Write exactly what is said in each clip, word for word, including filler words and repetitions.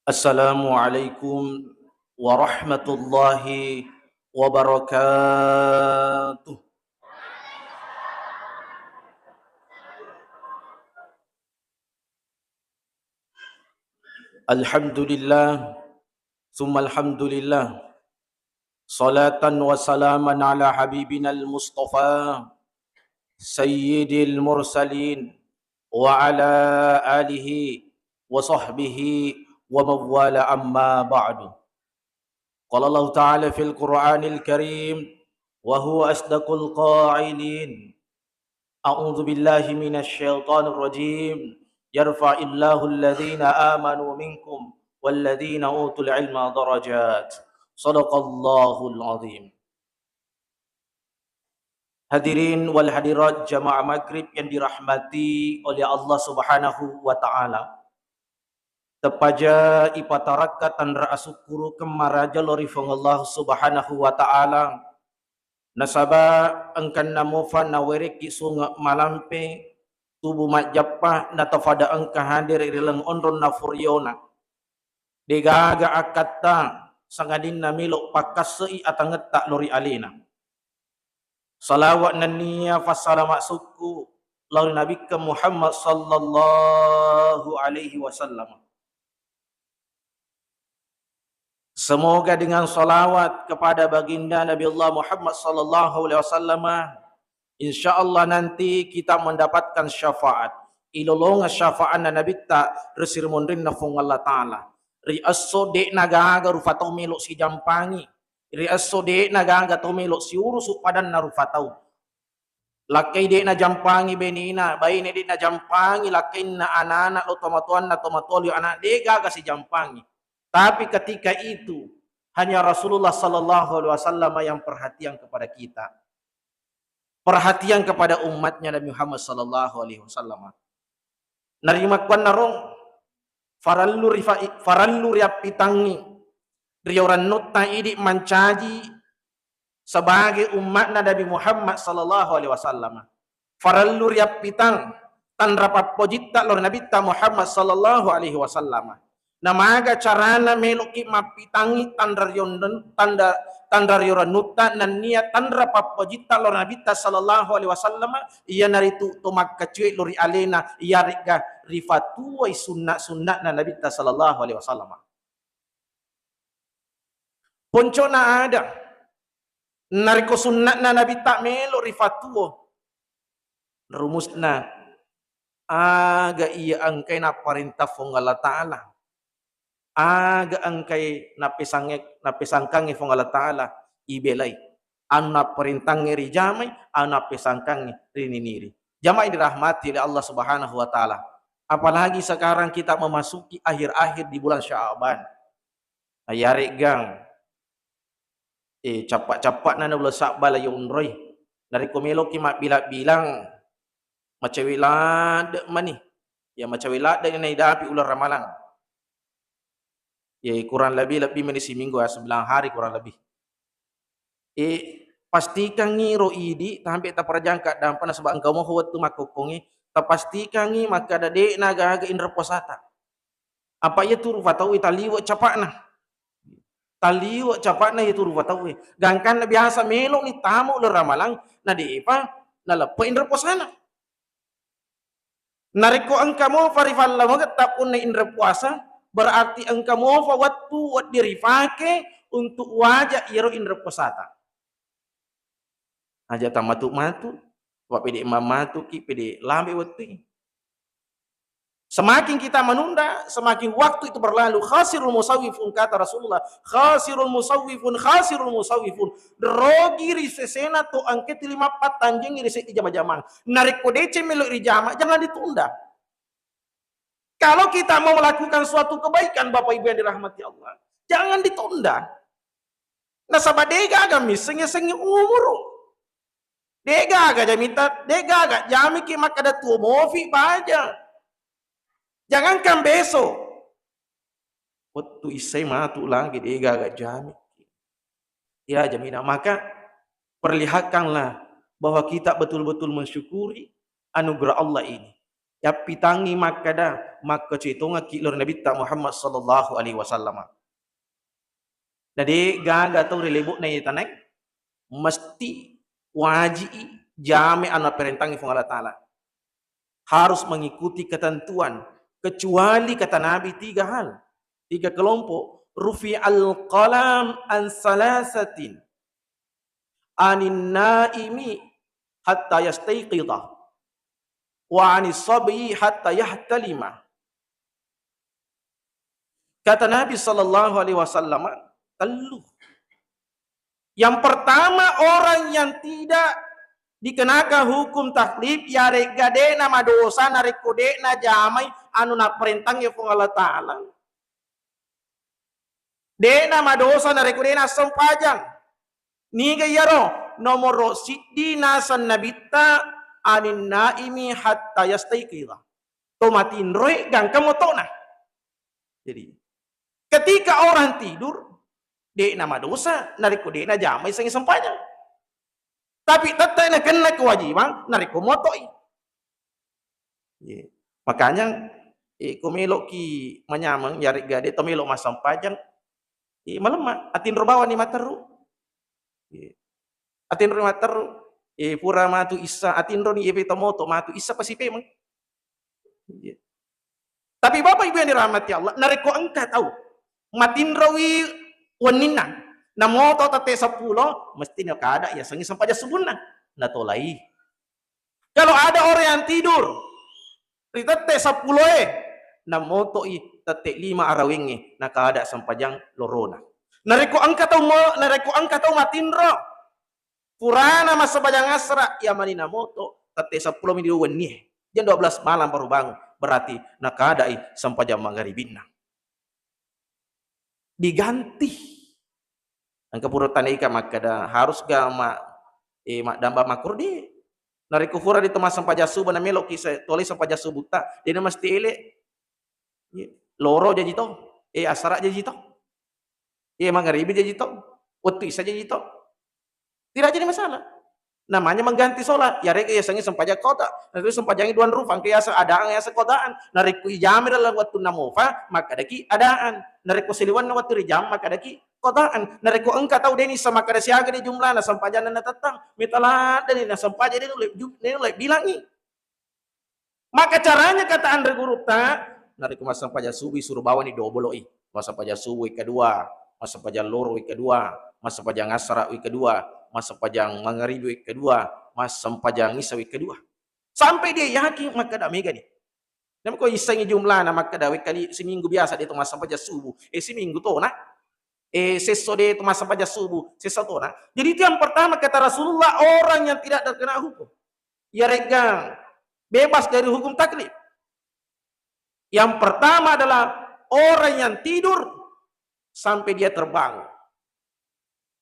Assalamualaikum warahmatullahi wabarakatuh. Alhamdulillah, summa alhamdulillah. Salatan wa salaman ala habibinal Mustafa, sayyidil mursalin, wa ala alihi wa sahbihi wa mawwala, amma ba'du. Qala Allah Ta'ala fil Qur'anil Karim, wa huwa asdaqul qailin. A'udzu billahi minasy syaithanir rajim. Yarfa'illahu alladhina amanu minkum walladhina utul ilma darajat. Sadaqallahul azim. Hadirin wal hadirat jamaah maghrib yang dirahmati oleh Allah Subhanahu wa Ta'ala. Tepaja ipatarakka tanra asukkurukeng maraja lao ri Fuang Allah Subhanahu wa Ta'ala. Nasaba engkanna mofa nawerekki sunge malampe, tubu majjappa, natafada engka hadere ri leng onrong nafuriona. Degaga akkatta sangadinna melo pakkasse'i atangetta lao ri alena. Salawat nennia fassalama sukku lao ri Nabikkeng Muhammad sallallahu alaihi wasallam. Semoga dengan salawat kepada baginda Nabi Allah Muhammad sallallahu alaihi wasallam, insya Allah nanti kita mendapatkan syafaat. Ilolongeng syafaatna Nabitta ri sirimunrinna Fuang Allah Ta'ala. Ri esso de'na gaga rufa tau melo sijampangi. Ri esso de'na gaga tau melo siurusu padanna rufa tau. Lakkai de'na jampangi benina, baine de'na jampangi, lakkainna anana lao tomatoanna, tomatoa lao ana, degaga sijampangi. Tapi ketika itu hanya Rasulullah sallallahu alaihi wasallam yang perhatian kepada kita. Perhatian kepada umatnya Nabi Muhammad sallallahu alaihi wasallam. Narimakkuannaro farellu rifa-, farellu riappitangngi riorennutta idi mancaji sebagai umma'na Nabi Muhammad sallallahu alaihi wasallam. Farellu riappitang tanra pappojitta lao ri Nabitta Muhammad sallallahu alaihi wasallam. Namaga carana meloki mappitangngi tanra riondon-, tanda-, tanra riorennutta nennia tanra pappojitta lao ri Nabitta sallallahu alaihi wasallam, iyanaritu to makkacue lao ri alena, iyaregga rifatuwai sunna-sunna'na Nabitta sallallahu alaihi wasallam. Poncona ada, narekko sunna'na Nabitta melo rifatuwo, rumusna aga iya engkai napparenta Fuang Allah Ta'ala, aga engkai nappesangnge-, nappesangkangnge Fuang Allah Ta'ala, ibelai. Anu napparentangnge rijamai, anu nappesangkangnge rininiri. Jamaah yang dirahmati oleh Allah Subhanahu wa Ta'ala. Apalagi sekarang kita memasuki akhir-akhir di bulan Sya'ban. Iyareggang, eh, cappa-cappa'na uleng Sa'ban la yonroi. Narekko meloki mabbilang-bilang, macawe ladde mani. Ya, macawe ladde naidapi uleng Ramalang. Ya, kurang lebih, lebih mani siminggu, ya, sembilan hari kurang lebih. Eh, pastikangngi ro idi tampe taparajangka dampa nasaba engka moho wettu makkokkongnge, tapastikangngi makkada de'na gaga inreng puasata. Apa iya tu rupa tauwe taliwe capa'na. Taliwe capa'na iya tu rupa tauwe. Gangkanna biasa meloni tamu uleng Ramalang, na de'pa naleppe inreng puasana. Narekko engka mofa rifallawangetta punna inreng puasa, berarti engka mofa wettu wedding rifake untuk waja iyaro inreng puasata. Aja tammatu-matu, apa pede mammatuki, pede lambe wettui. Semakin kita menunda, semakin waktu itu berlalu. Khasirul musawwifun, kata Rasulullah. Khasirul musawwifun, khasirul musawwifun. Rogi ri sesena to engka tuli mappattanjengi ri seddi jama-jamang. Narekko deceng melo rijama, jangan ditunda. Kalau kita mau melakukan suatu kebaikan, Bapak Ibu yang dirahmati Allah, jangan ditunda. Nasaba degaga misseng yasengnge umuru. Degaga jamita, degaga jamiki makkada tuo mofi baja. Jangankan besok. Wettu issai matu lagi degaga jamiki. Ya, jamina. Maka perlihatkanlah bahwa kita betul-betul mensyukuri anugerah Allah ini. Yappitangngi makkeda, makkacoitongekki lao ri Nabitta Muhammad sallallahu alaihi wasallam. Na de gaga tau ri lebo'na iye tanae, mesti waji'i jame anu naparentangngi Fuang Allah Ta'ala. Harus mengikuti ketentuan, kecuali kata Nabi tiga hal, tiga kelompok. Rufi'al qalam an salasatin, anin naimi hatta yastaiqidha, wa anis sabyi hatta yahtalima. Kata Nabi sallallahu alaihi wasallam, tellu. Yang pertama, orang yang tidak dikenakan hukum taklif, yaregga de'na madosa narekko de'na jamai anu naparentangngi Fuang Allah Ta'ala. De'na madosa narekko de'na sempajang. Niga iyaro? Nomoro siddi naseng Nabitta, anin naimi hatta yastaiqidha. To matinroe gangka motona. Jadi, ketika orang tidur, de'na madosa narekko de'na jamai sengi sempajang. Tapi tette nakenna kewajiban narekko motoi. Ye. Makanya, eh, ko meloki manyameng, yaregga de to melo massempajang, eh, malemma, atinro bawani matteru. Ye. Atinro matteru, eh, pura matu issa, atinroni, eh, to moto matu issa pasi pemeng. Iya. Tapi Bapak Ibu yang dirahmati Allah, narekko engka tau matinrowi wenninna, namoto tette seppulo, mesti nakada yasengnge sempajang subunna, natolai. Kalau ada orang yang tidur ri tette seppulo e, namotoi tette lima arawengnge, nakada sempajang lorona. Narekko engka tau mo-, narekko engka tau matinro, purana massempajang asra, iya mani namoto tette seppulo mi ri wennie. Jam dua belas malam baru bangun. Berarti nakadai sempajang magaribinna. Diganti. Engka pura tanaika makkeda, harus ga ma-, eh, maddamba makkuro di. Narekko pura di to massempajang subuh na meloki se-, tolai sempajang subutta, de na mesti ele. Iya. Loro jaji to, eh, asara jaji to. Iya, mangaribi jaji to, wettu isa jaji to. Tidak jadi masalah. Namanya mengganti sholat. Yarega yasengnge sempajang qada. Nah, itu sempajangi dua rupa. Engka yaseng adaan, yaseng qadaan. Narekko ijami dalam wettunna mofa, makkadaki adaan. Narekko saliwenna wettu rijama, makkadaki qadaan. Narekko engka tau deni sa makkada siaga di jumlahna sempajanna natettang, mita ladde ni nasempajang, de nulle ju-, de nulle bilangi. Maka caranya, kata anre gurutta, narekko massempajang subuh, suruh bawani dobolo'i. Massempajang subuh wekka dua, massempajang loro wekka dua, massempajang asara wekka dua, massempajang mangaribi wekka dua, massempajang isa wekka dua. Sampai dia yakin makkeda mega ni. Namako issengi jumlahna makkeda wekka li-, seminggu biasa de to massempajang subuh. Eh, seminggu tona. Eh, sesso de to massempajang subuh, sesso tona. Jadi itu yang pertama kata Rasulullah, orang yang tidak terkena hukum. Yaregga bebas dari hukum taklif. Yang pertama adalah orang yang tidur sampai dia terbangun.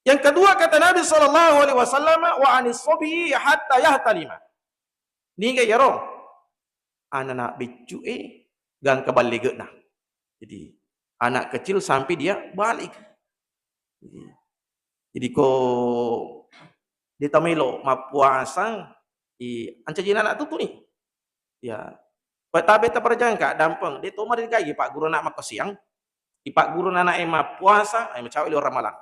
Yang kedua kata Nabi sallallahu alaihi wasallam, "Wa anis sabyi hatta yahtalima." Niga iyaro? Anak-anak beccu e gangka ballegena. Jadi anak kecil sampai dia balik. Jadi, jadi ko de tamelo mappuasa, i, ancaji anak tutuni. Ya. Petabe taperjangka dampeng, de to marigai pagguru anak makkasiang. Ipagguru anak e mappuasa, eh, macawe lio Ramalang.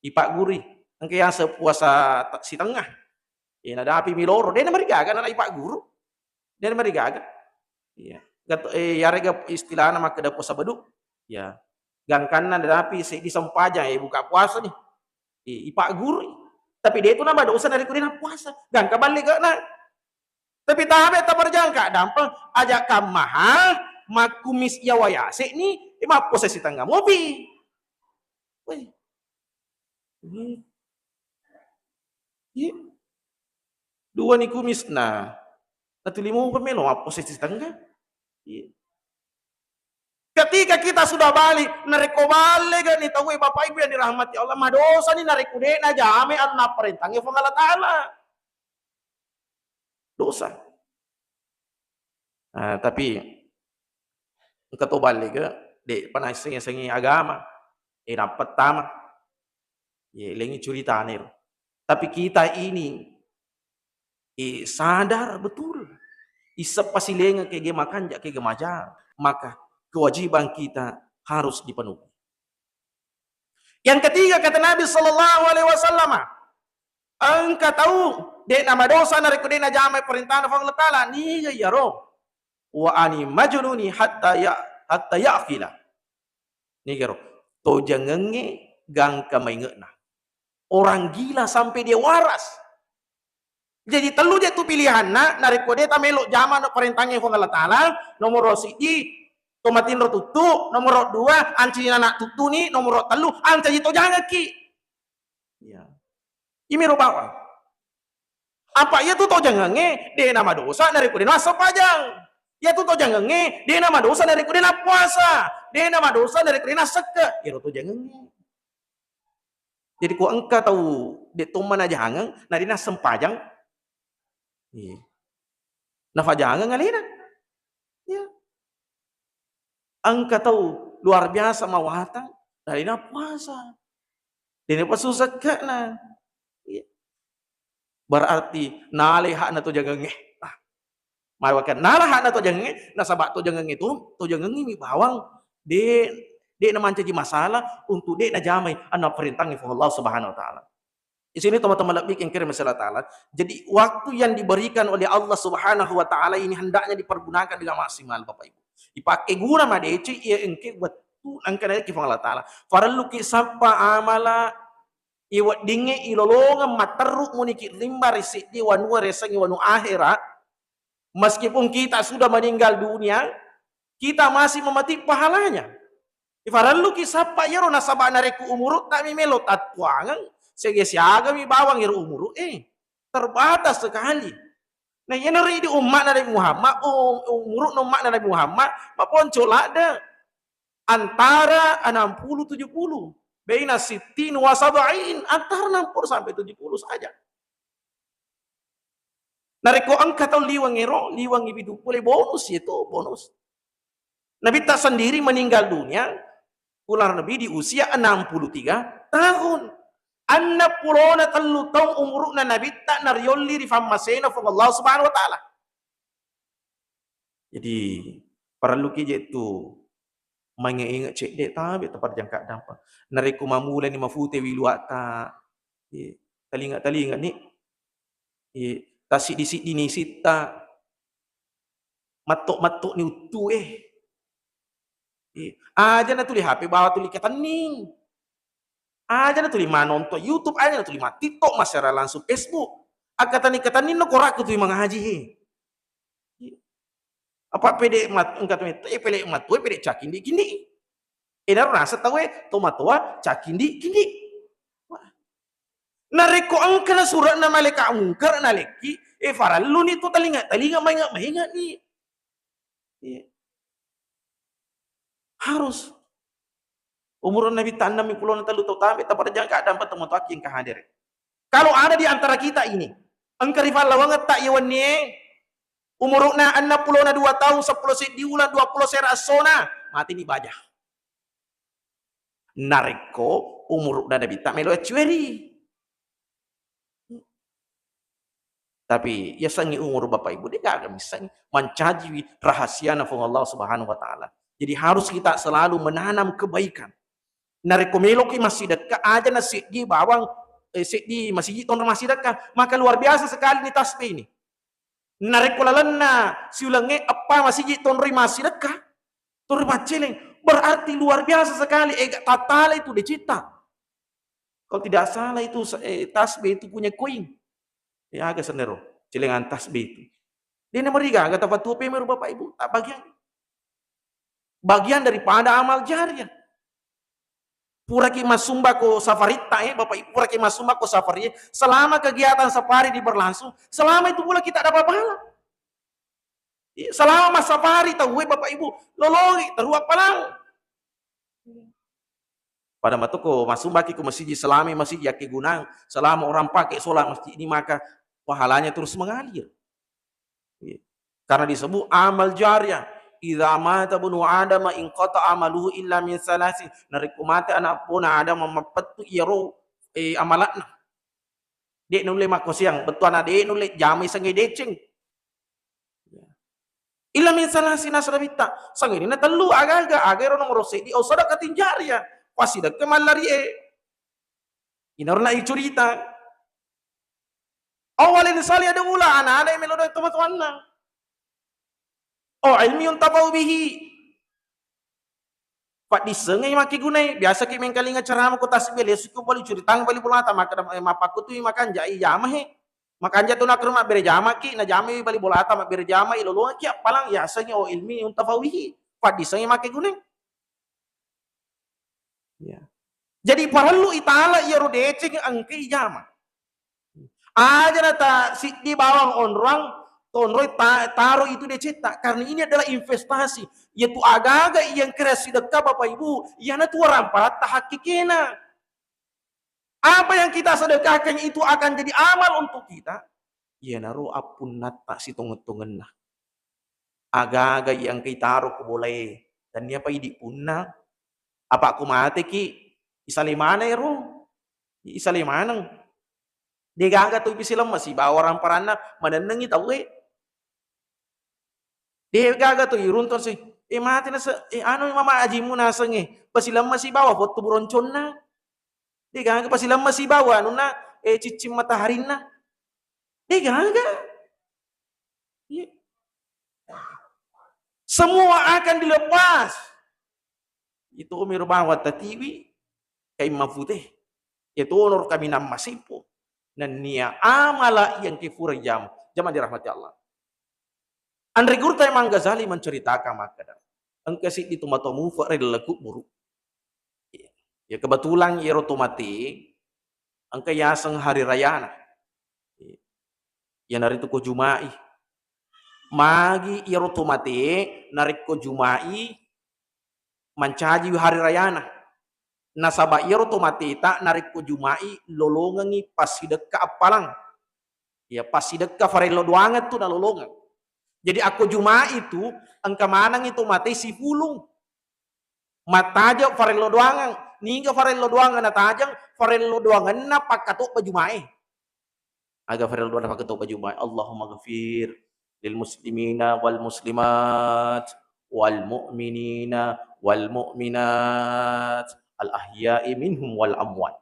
Ipagguri, engka yaseng puasa ta-, sitengah. Eh, nadapi mi loro, de namarigaga anak ipagguru. De namarigaga. Iya. Gat-, eh, yarega istilahna makkeda puasa beduk. Ya. Gangkanna nadapi seddi sempajang, eh, buka puasa ni. Eh, ipaggurui. Tapi de tu namadosa narekko de nappuasa. Gangka ballegena. Tapi tabe taperjangka dampeng, aja kammaha makkumis yawa yase ni, eh, mappuasa sitengah mopi. Woi. Hmm. Iya. Dua ni kumisna. Natuli mopa melo mappuasa sitengah. Iya. Ketika kita sudah balik, narekko ballega ni tauwe, Bapak Ibu yang dirahmati Allah, madosa ni narekko de najame anu napparentangngi Puang Allah Ta'ala. Dosa. Nah, tapi engka to ballega, de pa naisseng-issengi agama. Eh, nappa tama. Ye, lengi curitana ero. Tapi kita ini, eh, sadar betul. Isseng pasilengeng kega makanja, kega maja, maka kewajiban kita harus dipenuhi. Yang ketiga, kata Nabi sallallahu alaihi wasallam, engka tau de' namadosa narekko de' najamai perintahna Puang Allah Taala, niga iyaro? Wa ani majnuni hatta ya, hatta ya'qila. Nigaro, tojangengnge gangka mainge'na. Orang gila sampai dia waras. Jadi tellu je tu pilihanna, narekko de' tamelo jama no parentangnge Puang Allah Taala, nomoro siddi, to matinro tuttu, nomoro dua, ancaji anak tuttuni, nomoro tellu, ancaji tojangekki. Iya. Imiro bawang. Apa iya tu tojangengnge de' namadosa narekko de' nassempajang. Iya tu tojangengnge de' namadosa narekko de' nappuasa. De' namadosa narekko de' nassekke. Iyaro tojangengnge. Jadi ko engka tau de' tomma najangeng, na de' nassempajang, iya, nafajangeng alena. Iya. Engka tau luar biasa mawatang, na de' nappuasa. De' napasu sekke'na. Iya. Berarti nalai hakna tojangengnge. Nah, mawakkan nala hakna tojangengnge, nasaba tojangengnge tu, tojangengnge mi bawang de', de' namancaji masalah untuk de' najamai anna parentangnge Puang Allah Subhanahu wa Taala. Di sini teman-teman lebih yang kirim Allah Taala. Jadi waktu yang diberikan oleh Allah Subhanahu wa Taala ini hendaknya dipergunakan dengan maksimal, Bapak Ibu. Dipakai guna madeceng iya engke waktu engka naiki Puang Allah Taala. Farelluki sappa amala iweddingnge ilolongeng matterru muniki limba ri seddi wanua riasengnge wanu akhera, meskipun kita sudah meninggal dunia, kita masih memetik pahalanya. Ifarelluki sappa iyaro nasaba narekko umurutta mi melo tattuangeng, siaga-siaga mi bawang iyaro umuru e, terbatas sekali. Nah, iyanaro idi umma'na Nabi Muhammad, um-, umuru'na umma'na Nabi Muhammad maponco ladde. Antara enam puluh tujuh puluh. Baina sittin wa sab'in, antara enam puluh sampai tujuh puluh saja. Narekko engka tau liweng ero, liweng pitu puluh, bonus itu, bonus. Nabitta sendiri meninggal dunia, kurang lebih di usia enam puluh tiga tahun. Enneng pulona tellu taung umuru'na Nabitta nariolli ri fammasena Puang Allah Subhanahu wa Ta'ala. Jadi, parelluki je tu mainge-inge cedde tabe taparjangka dampa. Narekko mamulani mafute wiluatta, eh, talinga-talinga ni, eh, tassiddi-siddi ni sitta, matto-matto ni uttu, eh. Eh, aja na tuli H P bawa tuli katenning. Aja na tuli manonton YouTube, aja na tuli ma TikTok, massera langsung Facebook. Akkatenni-katenninno korakku tuli mangaji, he. Apa pede mat-, engka tu, eh, pele matue, pede cakindi-kindi. Enaro rasa tau, eh, tomatoa cakindi-kindi. Wah. Narekko engka na sura'na malaika mungkar nalekki, eh, farelluni tu talinga-talinga, mainga-mainga ni. Iya. Harus. Umur Nabitta enneng pulona tellu tau tabe, taparjangka dampa tomatoakki engka hadere. Kalau ada di antara kita ini, engka rifallawangetta iya wennie, umuru'na enneng pulona dua taung, seppulo seddi uleng, dua pulo sera essona, mateni baja. Narekko umuru'na Nabitta melo accueri. Tapi yasengngi umur Bapak Ibu, de gaga missengngi mancajiwi rahasiana Puang Allah Subhanahu wa Ta'ala. Jadi harus kita selalu menanam kebaikan. Narekko meloki massidekka, aja na seddi bawang, eh, seddi masigi tonro massidekka, maka luar biasa sekali ni tasbih ini. Narekko lalenna siulengnge eppa masigi tonroi massidekka, tonroi macceleng, berarti luar biasa sekali, ega tattala itu dece'ta. Kalau tidak salah itu, eh, tasbih itu punya koin. Ya, aga senero, celengan tasbih itu. Dia namariga, aga tafattu pemero Bapak Ibu, tak bagian. Bagian daripada amal jariah. Puraki massumba ko safaritta, eh, Bapak Ibu, puraki massumba ko safari, eh, selama kegiatan safari ini berlangsung, selama itu pula kita dapat pahala. Iya, selama massafari tau, eh, Bapak Ibu, lolongi, terua palang. Pada matoko massumbaki ko masigi, selama masigi yakkegunang, selama orang pakai sholat masjid ini, maka pahalanya terus mengalir. Iya. Karena disebut amal jariah. "Idza mata ibnu Adam inqata amaluhu illa min salasin." Narekko mate anak pona Adam, mappettu iyaro, eh, amalakna. De nulle makkoseang, bettuanna de nulle jamai sengnge deceng. Ya. Illa min salasi nasrabitta. Sangadinna tellu aga-aga, aga ero nomoro seddi, au sadaqatin jariyah. Passidekka mallari e. Inaro na icurita. Au waladin salih yad'u lahu, ana-ana e melo doa tomatoanna. Au ilmi yuntafa'u bihi. Paddissengnge makkegunai. Biasaki mengkalinga ceramah ko tasbih, lesuki bali curitang bali bolata, makkeda, eh, mappakkutui makanja, ijama he. Makanja tu nakkero mabbere jamaki, najamai bali bolata mabbere jamai, lolongaki appalang, yasengnge au ilmi yuntafa'u bihi. Paddissengnge makkegunai. Ya. Jadi parellu itala iyaro deceng engka ijama. Aja na ta siddi bawang onroang, tonroi ta-, taro itu decetta. Karena ini adalah investasi. Yaitu aga-aga yang kira sidekka Bapak Ibu, iyana tu waramparatta hakkikena. Apa yang kita sedekahkan itu akan jadi amal untuk kita. Iyanaro appunnatta sitongeng-tongenna. Aga-aga iya engka itaro ko bolae, tennia pa idi punna. Apa ko mateki, isale maneng ero. Isale maneng. Degaga to ipisilemme sibawa waramparanna, manennengi tauwe. Degaga to iruntu si, eh, mate nase-, eh, anu mama ajimmu nasengnge, pasilemme sibawa fottu buronconna. Degaga pasilemme sibawa anunna, eh, ciccing mataharinna. Degaga. Iya. Semua akan dilepas. Itu miro bawang tatiwi, kain mafute. Itu onor kaminang masipu. Nennia amala yang kifura jam. Jamaah dirahmati Allah. Anre Gurutta Imam Ghazali menceritakan makkeda, engka siddi tomatoa mufa ri laleng kuburu. Ya, kebetulan iyaro tomate engka yaseng hari rayana. Iyanaritu ko Juma'i. Magi iyaro tomate narekko Juma'i mancaji hari rayana. Nasaba iyaro tomateta narekko Juma'i lolongengngi passidekka appalang. Ya, passidekka farello doangeng tu nalolongeng. Jadi akko Juma'i tu engka manengngi tomate sifulung. Mattajeng farello doangeng. Niga farello doangeng natajeng? Farello doangenna pakkatobba Juma'i. Aga farello doangenna pakkatobba Juma'i? Allahumma ghafir lil muslimina wal muslimat wal mu'minina wal mu'minat al ahya'i minhum wal amwat.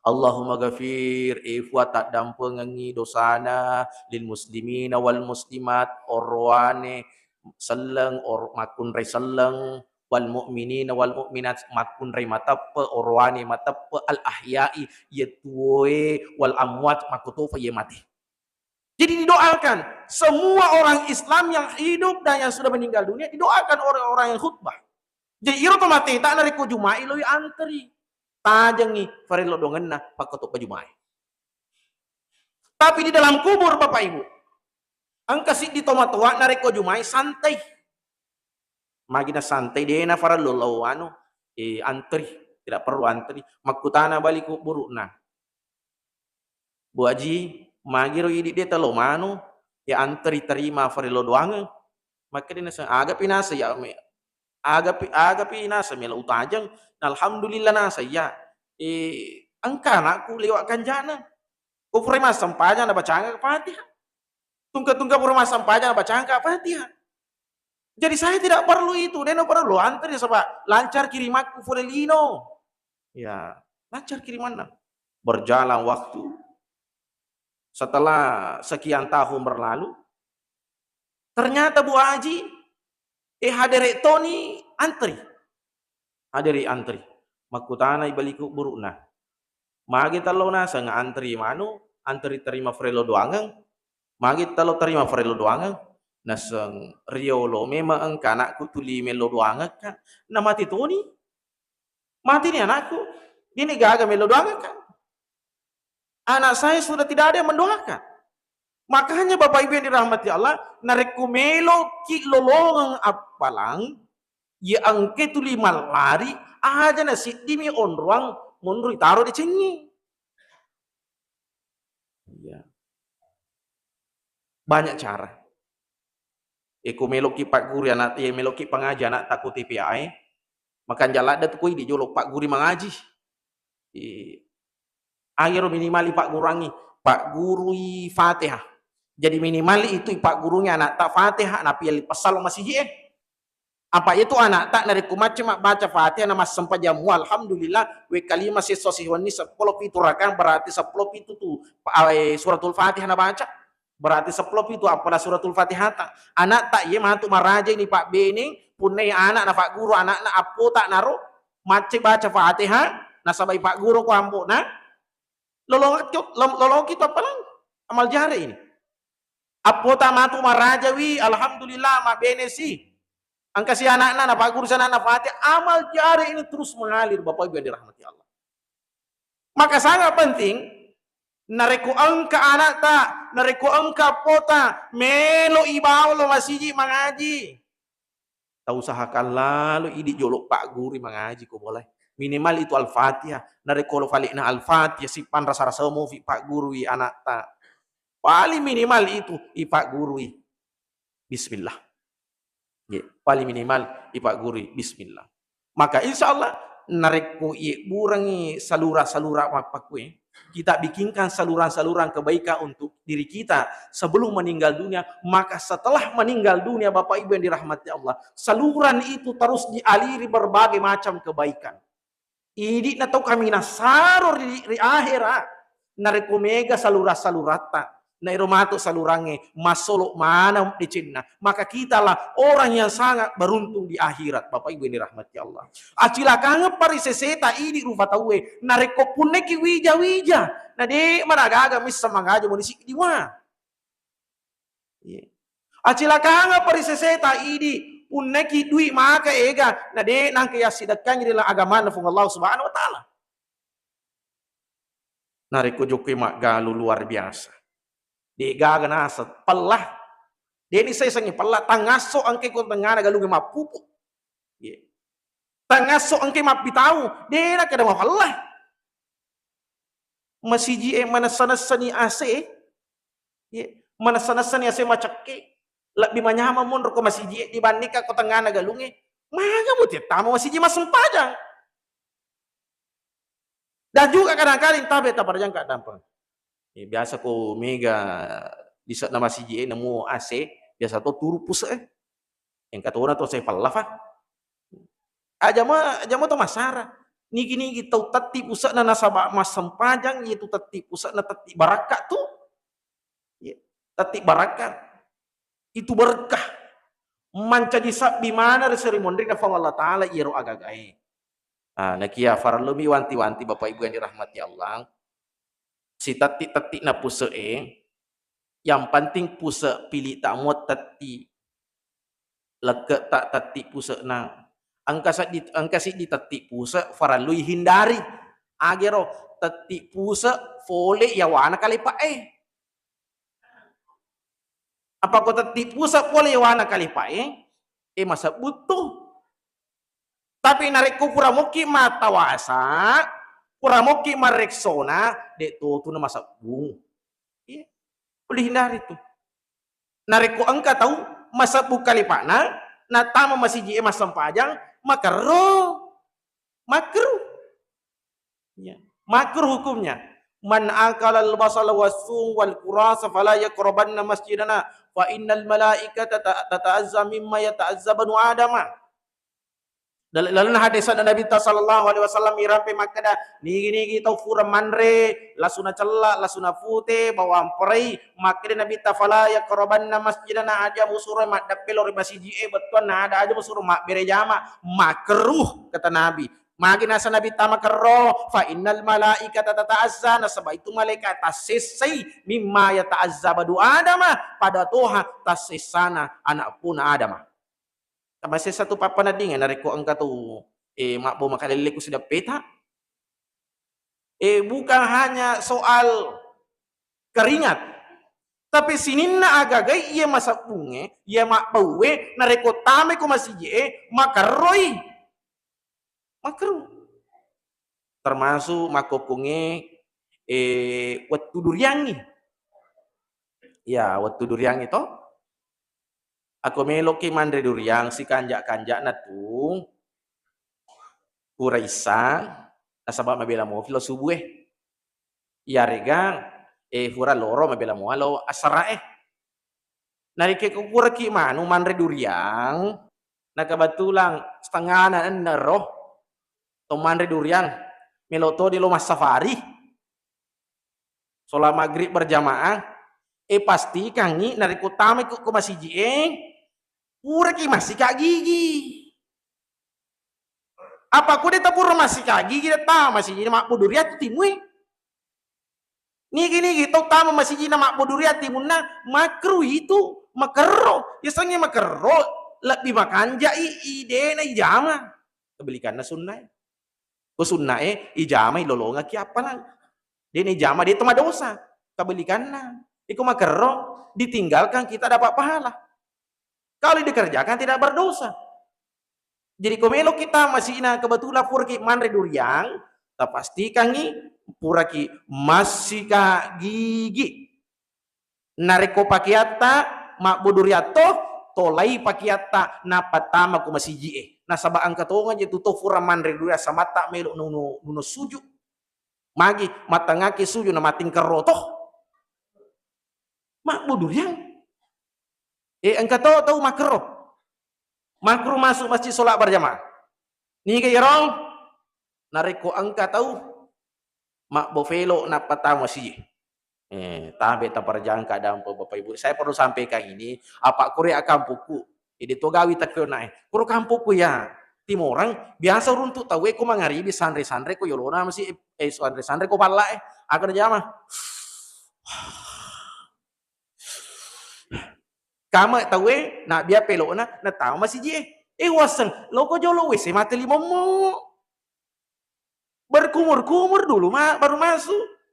Allahumma ghafir, e Fua, taddampengengngi dosana, lil muslimina wal muslimat, oroane selleng, or-, makkunrai selleng, wal mu'minina wal mu'minat, makkunrai mateppe, oroane mateppe, al ahya'i, iye tuwoe, wal amwat, makkutofa iye mate. Jadi didoakan semua orang Islam yang hidup dan yang sudah meninggal dunia, didoakan oleh orang yang khutbah. Jadi iro tomateta narekko Juma'i loi antri, tajengngi farello doangenna pakkatobba Juma'i. Tapi di dalam kubur, Bapak Ibu, engka siddi tomatoa narekko Juma'i santai. Magi na santai, de na farello lao anu, eh, antri, tidak perlu antri. Makkutana bali kuburu'na. Bu Aji, magiro idi de talo manu, ya antri terima farello doangeng. Makkeda naseng, agapi naseng ya me-, agapi, agapi naseng melo utajeng. Alhamdulillah naseng ya. Eh, engka anakku lewat kanjana. Ko pura massempajang nabacangka Fatihah. Tungke-tungke pura massempajang nabacangka Fatihah. Jadi saya tidak perlu itu, de na perlu antri, sebab lancar kirimakku pole lino. Ya, lancar kirimanna. Berjalan waktu, setelah sekian tahun berlalu, ternyata Bu Aji, eh, hadere toni antri. Hadere antri. Makkutanai bali kuburu'na. Magi tello naseng antri manu, antri terima farello doangeng. Magi tello terima farello doangeng. Naseng riolo memang engka anakku tuli mello doangekka. Na mate toni. Mate ni anakku. Dini gaga mello doangekka. Anak saya sudah tidak ada yang mendoakan. Makanya Bapak Ibu yang dirahmati Allah, narekko meloki lolongeng appalang, ya engke tuli mallari, aja na siddimi onroang monro itaro decengngi. Iya. Banyak cara. Eko meloki pagguru anak, ya meloki pangaji anakta ko T P A e, makanja ladde tu ko idi jolo pagguru mangaji. Eh, agaro minimal ipagguruangngi, paggurui Fatihah. Jadi minimal itu ipaggurungi anakta Fatihah, nappa yalli passallo masiji e. Apa itu anakta narekko macca mabbaca Fatihah na massempajang mua, alhamdulillah, wekka lima sesso siwenni seppulo pitu rakang, berarti seppulo pitu tu, pa-, eh, suratul Fatihah nabaca. Berarti seppulo pitu apala suratul Fatihata. Anakta iye matu maraja ini pabbene, punnai anak napagguru anakna appota naro, macca baca Fatihah, nasaba ipagguru ko ambo'na, lolongekko, lolongki tu appalang. Amal jare ini. Appota matu marajawi, alhamdulillah, mabbenesi. Engkasi anakna, napagguru si anakna Fatihah, amal jari ini terus mengalir, Bapak Ibu yang dirahmati Allah. Maka sangat penting, narekko engka anakta, narekko engka appota, melo ibawa lo masiji mangaji. Tausahakan lalo idi jolo pagguru mangaji ko boleh. Minimal itu Al-Fatihah. Narekko lo falekna Al-Fatihah, sipanrasa-rasa mofi paggurui anakta. Paling minimal itu ipaggurui bismillah. Ye, paling minimal ipaggurui bismillah. Maka insya Allah narekko yebburengi salura-salura mappakkue, kita bikinkan saluran-saluran kebaikan untuk diri kita sebelum meninggal dunia, maka setelah meninggal dunia, Bapak Ibu yang dirahmati Allah, saluran itu terus dialiri berbagai macam kebaikan. Idi'na tau kaminang saro ri, ri ahera, narekko mega salura-saluratta, na ero matu salurangnge, massolo maneng decenna, maka kitalah orang yang sangat beruntung di akhirat, Bapak Ibu yang dirahmati Allah. Acilakangeng pa ri seseta idi rupa tauwe, narekko punnaki wija-wija, na de' managaga misseng mangaji muni siddi mua. Iya. Acilakangeng pa ri seseta idi, punnaki dui maka ega, na de' nangka yassidekkangi ri laleng agamana Puang Allah Subhanahu wa Ta'ala. Narekko jokkoi maggalu luar biasa. De' gaga naseng, pella. De' ni saisengngi pella, tangasso engkai ko tengngana galungnge mappupu. Iya. Tangasso engkai mappitau, de' nakkeda mapella. Masiji e manessa-nessani A C. Iya. Manessa-nessani A C macekke. Lebbi manyameng monro ko masiji e dibandingkan ko tengngana galungnge. Maga muti tama masiji massempajang. Dan juga kadang-kadang tabe taparjang kaddampeng. Eh, biasa ko mega lise'na masiji e nemu A C, biasa to turu puse e. Engka tona to sai pallafa. Aja ma, aja ma to masara. Nigi-nigi tau tetti puse'na nasaba massempajang, iye tu tetti puse'na tetti barakka tu. Iya, tetti barakka. Itu berkah. Mancaji sabbi mana ri seri monrinna Puang Allah Ta'ala iyaro agagae. Ah, nakia farellumi wanti-wanti Bapak Ibu yang dirahmati Allah. Sitetti-tetti'na puse'e, yang penting puse' pili'ta mua tetti. Lekke'ta tetti puse'na. Engka seddi, engka siddi tetti puse' farellui hindari. Agero tetti puse' fole yawana kalepa e. Apa ko tetti puse' pole yawana kalepa e, e masebbu tu. Tapi narekko pura mokki mattawasa, pura mokki marreksona, de' to tu na masebbu. Iya. Boleh hindari tu. Narekko engka tau masebbu kalipa'na, natama masiji e massempajang, makerro, makruh. Ya. Makruh hukumnya. "Man akala al-basala was-sum wal kurasa fala yaqrabanna masjidana, fa innal malaikata ta-, tata'azza mimma yata'azza banu Adama." Dal-, lalenna hadisna Nabitta sallallahu alaihi wasallam irampe makkeda, nigi-nigi tau fura manre lasuna cella, lasuna pute, bawang perai, makkeda Nabitta, "Fala yaqrabanna masjidana," aja musuro maddeppe lao ri masiji e, bettuanna ada aja musuro mabbere jama, makruh, kata Nabi. Magi nasa Nabitta makerro, "Fa innal malaikata tata'azza," nasaba itu malaikat tassessai, "mimma yata'azza banu Adama," pada toha tassessana anak puna Adama. Tamasessa tu pappanadinga narekko engka tu, eh, mabbo makalelle ku sideppeta. Eh, bukan hanya soal keringat, tapi sininna agagai iya masebbungnge, iya mabbauwe, narekko tamai ko masiji e, makerroi. Makruh. Termasuk makkokkongnge, eh, wettu duriangngi. Ya, wettu duriangngi to. Ako meloki manre duriang sikanja-kanjana tu, pura issa, nasaba mabela mofi lo subuh e. Iyarega, eh, fura loro mabela mua lo asara e. Narekko puraki manu manre duriang, na kebetulan setengana ennero to manre duriang, melo to di lo massafari, sholat maghrib berjamaah, e pastikangngi narekko tamai ko, ko masiji e, puraki massika gigi. Apa ko de tapura massika gigi, de tama masiji mabbu duriang tu timue. Nigi-nigi tau tama masijina mabbu duriang timunna, makruh itu, makerro. Yasengnge makerro, lebbi makanjai, i dena ijama. Kebalikanna sunnae. Ko sunnae, ijamai lolongekki appalang. Dena ijama, de to madosa. Kebalikanna. Iko makerro, ditinggalkan kita dapat pahala. Kalau dikerjakan tidak berdosa. Jadi ko melo kita masina kebetulan puraki manre duriang, tapastikangngi puraki massika gigi. Narekko pakeatta mabbu duriang to, tolai pakeatta nappa tama ko masiji e. Nasaba engka tonga je tu to pura manre duriang samatta melo nuno, nuno suju. Magi mattangaki suju na matingkerro to. Mabbu duriang. Eh, engka to tau makro. Makro masuk masjid sholat berjamaah. Niga iyaro? Narekko engka tau mabbu velo nappa tama masiji. Eh, tabe taparjangka dampo Bapak Ibu. Saya perlu sampaikan ini, apa kore akampukku. Jadi to gawi takkenae. Koro kampukku ya, timorang biasa runtuk tau e ko mangaribi sanre-sanre ko yolona masiji, eh, sanre-sanre ko palla e. Aga jama. Kama tau e, nabbia pelokna, natama masiji e. Eh, waseng, loko jolo W C mate limommo. Berkumur-kumur dulu ma, baru masuk.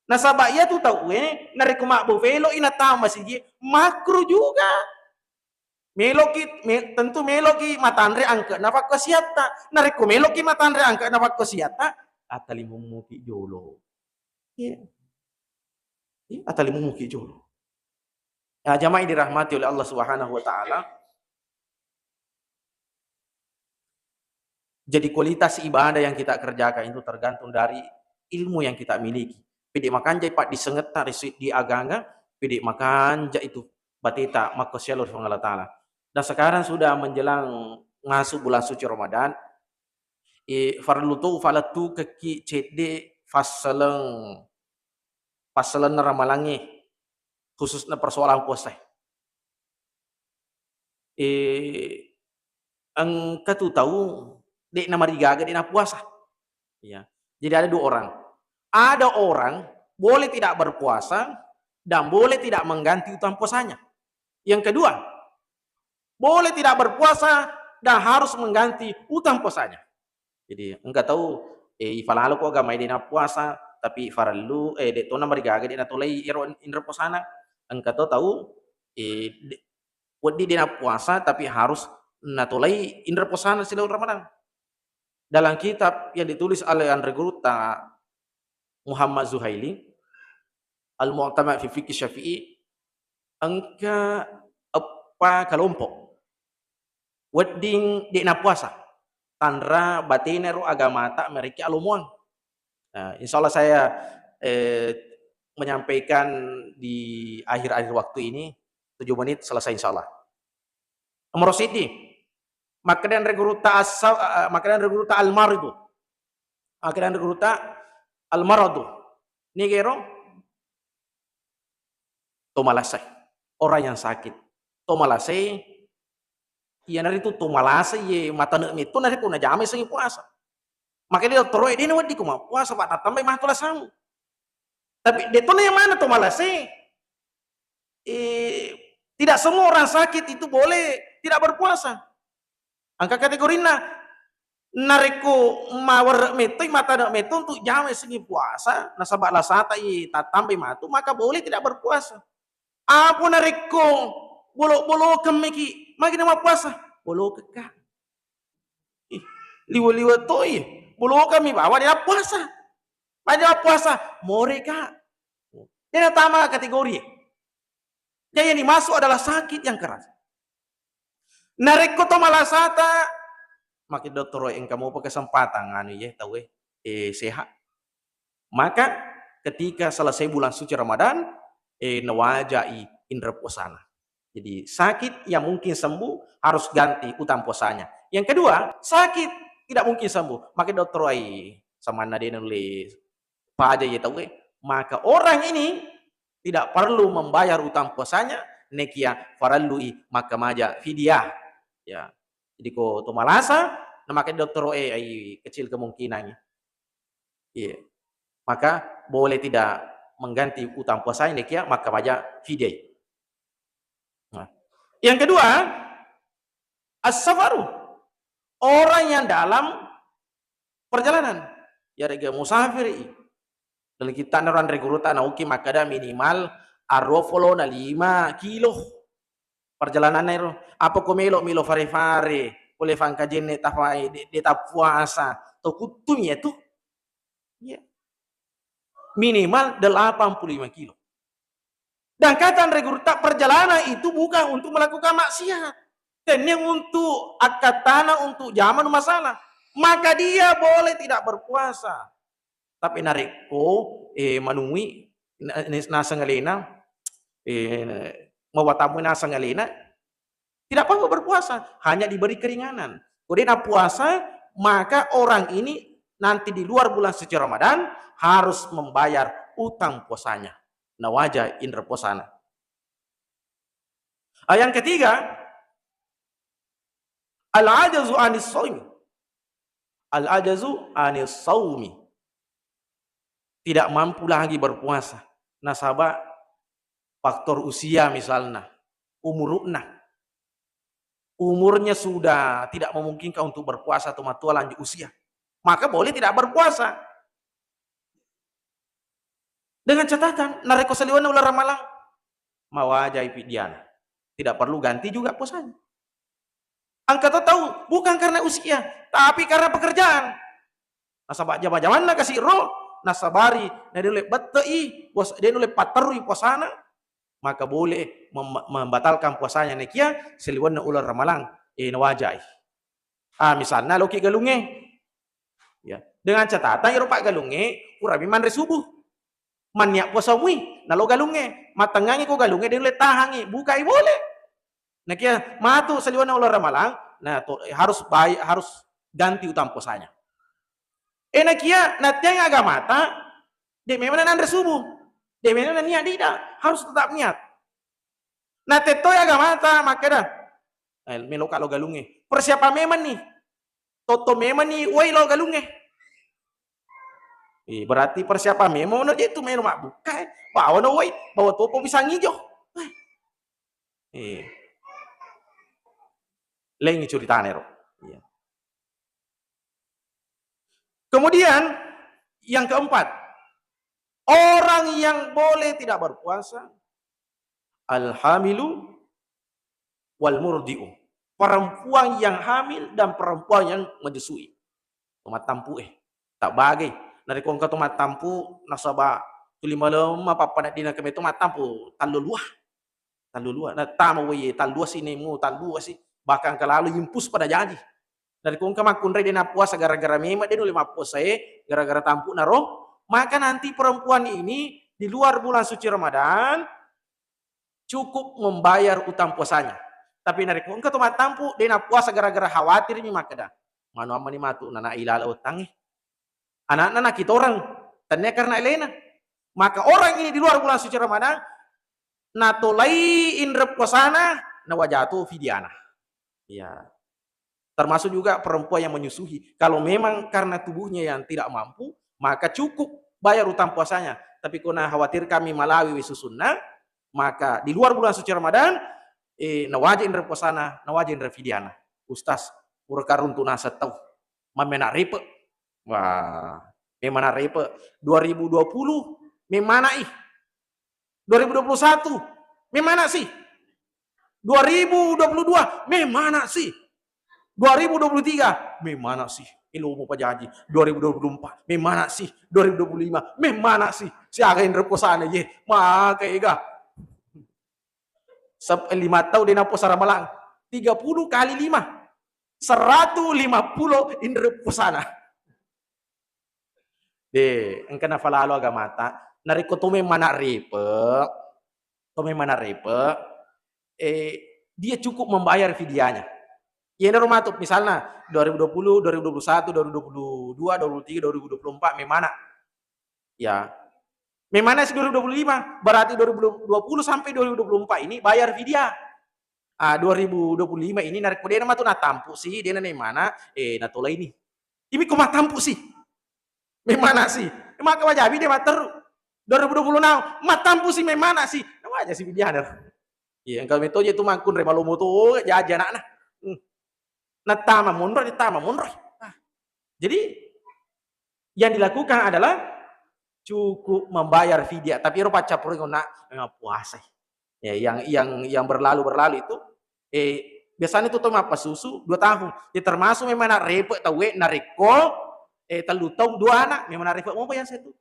Nasaba iya tu tau e, narekko mabbu velo i natama masiji e, makruh juga. Meloki, me-, tentu meloki matanre angke'na pakkasiatta. Narekko meloki matanre angke'na pakkasiatta, atta limommoki jolo. Iya. Iya, atta limommoki jolo. Ya, jamaah yang dirahmati oleh Allah Subhanahu wa Ta'ala. Jadi, kualitas ibadah yang kita kerjakan itu tergantung dari ilmu yang kita miliki. Pede makanja paddisengetta ri seddi aganga, pede makanja itu bateta makkasialo ri Puang Allah Ta'ala. Dan sekarang sudah menjelang masuk bulan suci Ramadan, eh, farellu to falettukekki cedde fasseleng, fasselenna ramalangnge, khususna persoalan puasa. Eh, engka tu tau de'na marigaga, de'na puasa. Ya. Jadi ada dua orang. Ada orang boleh tidak berpuasa dan boleh tidak mengganti utang puasanya. Yang kedua, boleh tidak berpuasa dan harus mengganti utang puasanya. Jadi, engka tau, eh, ifalaloko agamae de'na puasa, tapi farellu, eh, de' tona marigaga, de'na tolai ero inre puasana. Engka to tau, eh, de-, wedding de'na puasa, tapi harus natolai inre puasana silaong Ramadan. Dalam kitab yang ditulis oleh Anre Gurutta Muhammad Zuhaili, Al-Mu'tamad fi Fiqh Syafi'i, engka eppa kelompok wedding de'na puasa, tanra batena ro agamata merekki alomoang. Nah, insya Allah saya, eh, menyampaikan di akhir-akhir waktu ini, tujuh menit selesai insya Allah. Nomor siji, makkeda Anre Gurutta asa-, eh, makkeda Anre Gurutta al-maridu. Makkeda Anre Gurutta al-maradu. Niga ero? To malasai. Orang yang sakit. To malasai, iyanaritu to malasai ye matane metto narekko najama sengi puasa. Makkeda dottoroe, de'na wedding ko mappuasa, Pak, tattambai matu lasamu. Tapi de'tona yang mana to malasai? Eh, tidak semua orang sakit itu boleh tidak berpuasa. Engka kategorinna, narekko mawerre mettoi, matane metto untuk jama sengi puasa, nasaba lasata i tattambai matu, maka boleh tidak berpuasa. Apa narekko bolo-, bolokeng meki, magi na mappuasa? Bolokekka. Ih, liwe-liwe toi. Bolokeng mi bawa dia puasa. Pada puasa, moreka. Dia tama kategori. Jadi yang dimaksud adalah sakit yang keras. Narekko to malasata, makkeda dottoroe engka mopa kesempatan anu ye tauwe, eh, sehat. Maka ketika selesai bulan suci Ramadan, eh, nawajai inre puasana. Jadi sakit yang mungkin sembuh harus ganti utang puasanya. Yang kedua, sakit tidak mungkin sembuh. Maka dokter ai samanna de nulle paja ye tauwe. Maka orang ini tidak perlu membayar utang puasanya, nekia farallui maka maja fidyah. Ya. Jadi ko to malasa, na maka dokter e ai kecil kemungkinan. Iya. Maka boleh tidak mengganti utang puasanya, nekia maka maja fidyah. Nah. Yang kedua, as-safaru. Orang yang dalam perjalanan. Yarega musafir i. Dalam kitta na ranre guru ta nauki makkada minimal arua pulona lima kilo perjalananna ero. Apa ko melo, melo fare-fare, pole fangkajenne tafai, de, de tappuasa. To kuttumi ya tu. Iya. Minimal delapan puluh lima kilo. Dan kata Anre Gurutta, perjalanan itu bukan untuk melakukan maksiat. Tennia untuk akkattana, untuk jamanu masalah. Maka dia boleh tidak berpuasa. Tapi narekko, eh, manui, na-, naseng alena, eh, mawatamu naseng alena, tidak apa-apa berpuasa, hanya diberi keringanan. Ko de napuasa, maka orang ini nanti di luar bulan suci Ramadan harus membayar utang puasanya. Nawaja inre puasana. Ah, yang ketiga, al-ajazu anis saumi. Al-ajazu anis saumi. Tidak mampu lagi berpuasa. Nasaba faktor usia misalna, umurna. Umurnya sudah tidak memungkinkan untuk berpuasa atau matua lanjut usia. Maka boleh tidak berpuasa. Dengan catatan, narekko saliwenna uleng Ramalang, mawajai fidyana. Tidak perlu ganti juga puasanya. Engka to tau, bukan karena usia, tapi karena pekerjaan. Nasaba jama-jamanna kasi ro, nasabari, na de nulle bette'i, puas-, de nulle patterui puasana, maka boleh mem-, membatalkan puasanya nekia saliwenna uleng Ramalang, eh, nawajai. Ah, misalna loki galungnge. Ya, dengan catatan ero paggalungnge, purami manre subuh. Mannia puasa mui, nalo galungnge. Mattengngangi ko galungnge, de nulle tahangi, bukai boleh. Nakia matu saliwenna uleng Ramalang, nah to, harus bay-, harus ganti utang puasanya. Eh, nakia nattiang agamata, de memang nanre subuh, de memang niat, tidak, harus tetap niat. Natettoi agamata makkeda, eh, meloka lo galungnge. Persiapan memang nih. Toto memang nih, woi lo galungnge. Eh, berarti persiapan memang no je tu melo mabbuka, eh. Bawa no woi, bawa topo pisang ijo. Eh. Lengi ceritane ro. Iya. Kemudian yang keempat, orang yang boleh tidak berpuasa, al-hamilu wal murdi'u. Perempuan yang hamil dan perempuan yang menyusui. Tomattampu eh. Tak bagai. Narekko engka tomattampu nasaba tuli malemma pappaneddinna kame tomattampu tallulua. Tallulua. Nattama woi tallua si nemu, tallua si. Bahkan kalalu impus pada jaji. Narekko engka makkunrai de nappuasa gara-gara memang de nulle mappuasae gara-gara tampu'na ro, maka nanti perempuan ini di luar bulan suci Ramadan cukup membayar utang puasanya. Tapi narekko engka to mattampu, de nappuasa gara-gara khawatirmi makkeda, manu ammani matu nana ilala uttangnge. Anakna nakitoreng, tennia karena elena. Maka orang ini di luar bulan suci Ramadan, natolai inre puasana, nawajatu fidyana. Ya. Termasuk juga perempuan yang menyusui. Kalau memang karena tubuhnya yang tidak mampu, maka cukup bayar utang puasanya. Tapi ko na khawatir kami malawi wi susunna, maka di luar bulan suci Ramadan, eh, nawajib inre puasana, nawajib inre fidyana. Ustaz, pura karuntu naseng tau. Mamena repe. Wah, memana repe. Dua ribu dua puluh, memana ih. Dua ribu dua puluh satu, memana sih? Dua ribu dua puluh dua, memana sih? Dua ribu dua puluh tiga, memana sih? Ilomo pajaji. Dua ribu dua puluh empat, memana sih? Dua ribu dua puluh lima, memana sih? Siaga inre puasana ye? Maka ega. Sep-, lima tau de nappuasa ramalang. Tiga puluh kali lima. Seratus lima puluh inre puasana. De, engka nafalalo agamata. Narekko to memang mana repe, to memang mana repe, eh, dia cukup membayar fidyahnya. Yenaro matu misalna dua ribu dua puluh, dua ribu dua puluh satu, dua ribu dua puluh dua, dua ribu dua puluh tiga, dua ribu dua puluh empat memana. Ya. Memana si dua ribu dua puluh lima, berarti dua ribu dua puluh sampai dua ribu dua puluh empat ini bayar fidyah. Ah, dua ribu dua puluh lima ini narekko dena matu natampu si, dena memana, eh, natolai ni. Imi ko matampu si. Memana si. Maka wajabi de matteru. Dua ribu dua puluh enam, matampu si memana si. Waja si fidyah. Iya, engka metoje tu mangkunre malomo to jaji anakna. Hmm. Nattama monro, nattama monro. Ah. Jadi yang dilakukan adalah cukup membayar fidyah, tapi ero paccappureng onna memang puasa. Ya, yang yang yang berlalu-berlalu itu, eh, biasanya itu tau mappasusu dua tahun. Ya termasuk memang nak repot tauwe narekko, eh, tellu tahun dua anak memang nak repot mau yang saya itu.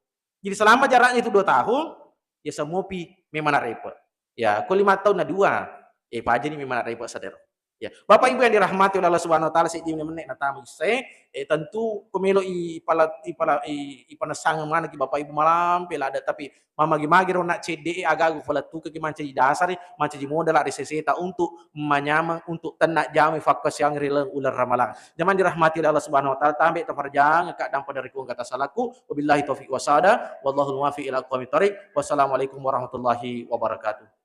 Jadi selama jaraknya itu dua tahun, ya semopi memang nak repot. Ya, ko lima tahun na dua, eh, pajani memang nak repot sadero. Ya, Bapak Ibu yang dirahmati oleh Allah Subhanahu wa Ta'ala, seddi menit natama isse, eh, tentu ko melo i pala, i pala, i, i panesang maneng ki Bapak Ibu malampe lada, tapi mamagi-magi ro nak cedde e agagu falettuka ki mancaji dasari, mancaji modal ri seseta untuk manyameng, untuk tenna jami fakkasiang ri laleng uleng Ramalang. Jamaah dirahmati oleh Allah Subhanahu wa Ta'ala, tambe tafarjang kadang pada rikung kata salaku. Wabillahi taufiq wasada, wallahul muwaffiq ila aqwamit thariq. Wassalamualaikum warahmatullahi wabarakatuh.